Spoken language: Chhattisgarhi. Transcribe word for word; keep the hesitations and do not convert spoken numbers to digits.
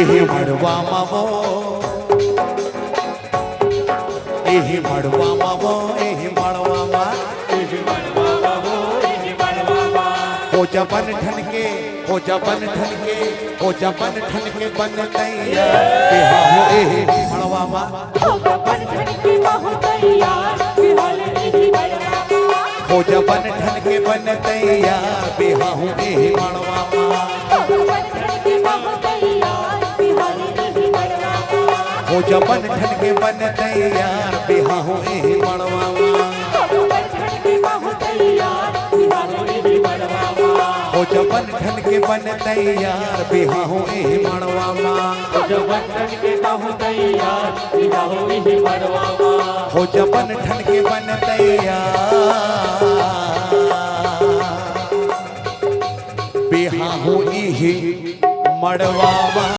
एही मड़वा मा वो, एही मड़वा मा वो, एही मड़वा मा। हो जा बन ठन के, हो जा बन ठन के, हो जा बन ठन के बन तैयार। बिहाहूँ एही मड़वा मा। हो जा बन ठन के बन तैयार, बिहाहूँ एही मड़वा मा। हो जा बन ठन के बन तैयार, बिहाहूँ एही मड़वा मा। हो जा बन ठन के बन तैयार, बिहाहूँ एही मड़वा मा। हो जा बन ठन के बन तैयार, बिहाहूँ एही मड़वा मा। हो जा बन ठन के बन तैयार, बिहाहूँ एही मड़वा मा। हो जा बन ठन के बन तैयार, बिहाहूँ एही मड़वा मा। हो जा बन ठन के बन तैयार, बिहाहूँ एही मड़वा मा। हो जा बन ठन के बन तैयार, बिहाहूँ एही मड़वा मा।